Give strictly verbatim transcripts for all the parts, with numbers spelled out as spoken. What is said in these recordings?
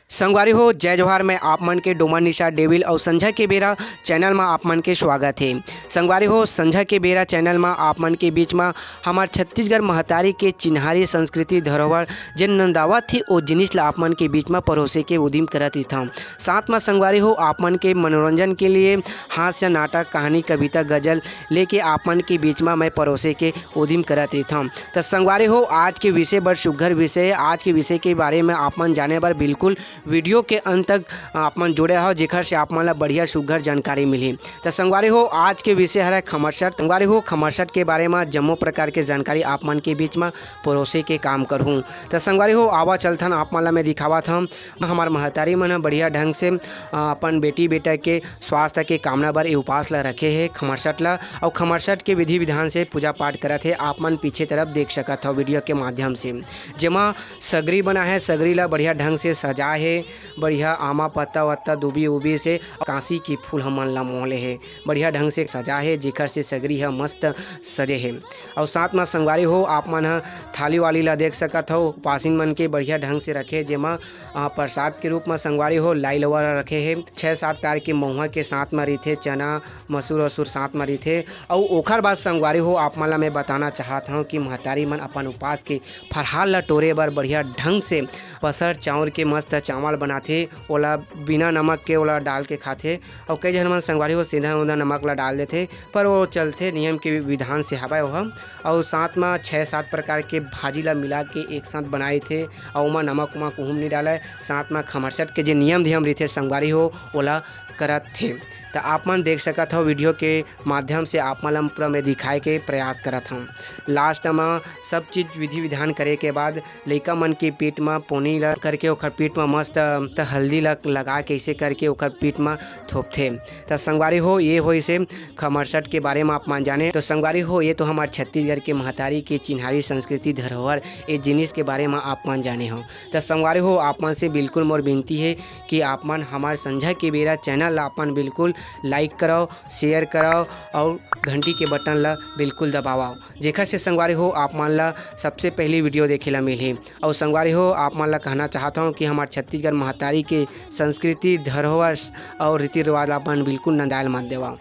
संगवारी हो, जय जोहार। मैं आप मन के डोमन निशा डेविल अउ संझा के बेरा चैनल म आप मन के स्वागत हे। संगवारी हो, संझा के बेरा चैनल म आप मन के बीच म हमर छत्तीसगढ़ महतारी के चिन्हारी संस्कृति धरोहर जेन नंदावत हे, ओ जिनिस ल आप मन के बीच म परोसे के उदिम करत रहिथन। साथ म संगवारी हो, आप मन के मनोरंजन के लिए हास्य नाटक, कहानी, कविता, गजल लेके आप मन के बीच म मैं परोसे के उदिम करत रहिथन। त संगवारी हो, आज के विषय बड़ सुग्घर विषय हे। आज के विषय के बारे म आप मन जाने बर बिल्कुल वीडियो के अंत तक आप मन जुड़े रहो, जेखर से आप मन ला बढ़िया सुग्घर जानकारी मिलही। त संगवारी हो, आज के विषय हरे खमरसट। संगवारी हो, खमरसट के बारे म जम्मो प्रकार के जानकारी आप मन के बीच म परोसे के काम करहूँ। त संगवारी हो, आवा चलथन, आप मन ला मैं दिखावत हूँ। हमर महतारी मन ह बढ़िया ढंग से, अ, अपन बेटी बेटा के स्वास्थ्य के कामना बर ए उपास ला रखे हे, खमरसट ला, अउ खमरसट के विधि विधान से पूजा पाठ करत हे। आप मन पीछे तरफ देख सकत हव वीडियो के माध्यम से, जेमा सगरी बना हे, सगरी ला बढ़िया ढंग से सजा हे, बढ़िया आमा पत्ता वत्ता, दूबी उबी से, कांसी के फूल हमन ला मोहले हे, बढ़िया ढंग से सजा हे, जेखर से सगरी ह मस्त सजे हे। अउ साथ म संगवारी हो, आप मन ह थाली वाली ला देख सकत हव, उपासिन मन के बढ़िया ढंग से रखे, जेमा, अ, प्रसाद के रूप म संगवारी हो लाई लौवा ला रखे हे। छह सात प्रकार के महुआ के साथ म रहिथे, चना, मसूर वसूर साथ म रहिथे। अउ ओखर बाद संगवारी हो, आप मन ला मैं बताना चाहत हव कि महतारी मन अपन उपास के फरहाल ला टोरे बर बढ़िया ढंग से पसर चाउर के मस्त चावल बनाथे, ओला बिना नमक के ओला डाल के खाथे। अउ कई झन मन संगवारी हो सीधा उधा नमक ला डाल देथे, पर वो चलथे नियम के विधान से हवय ओह। अउ साथ म छह सात प्रकार के भाजी ला मिला के एक साथ बनाए थे, अउ ओमा नमक उमक उहूम नइ डालय। साथ म खमरसट के जे नियम धियम रहिथे संगवारी हो, ओला करत थे। त आप मन देख सकत हव, वीडियो के माध्यम से आप मन ला पूरा मैं दिखाए के प्रयास करत हव। लास्ट म सब चीज विधि विधान करे के बाद लइका मन के पीठ म पोनी ला करके ओखर पीठ म मस्त त हल्दी ला लगा के, ऐसे करके ओखर पीठ म थोपथे। त संगवारी हो, ये होइसे खमरसट के बारे म आप मन जाने। तो संगवारी हो, ये तो हमर छत्तीसगढ़ के महतारी के चिन्हारी संस्कृति धरोहर, ये जिनिस के बारे म आप मन जाने हो। त संगवारी हो, आप मन से बिल्कुल मोर विनती हे कि आप मन हमर संझा के बेरा चैनल ला अपन बिल्कुल लाइक करव, शेयर करव अउ घंटी के बटन ला बिल्कुल दबावव, जेखर से संगवारी हो, आप मन ला सबसे पहली वीडियो देखे ला मिलही। अउ संगवारी हो, आप मन ला कहना चाहत हव कि हमर छत्तीसगढ़ महतारी के संस्कृति, धरोहर अउ रीति रिवाज ला आप मन बिल्कुल नंदायल मत देवव।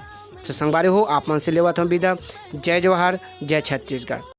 तो संगवारी हो, आप मन से लेवत हव विदा। जय जोहार, जय छत्तीसगढ़।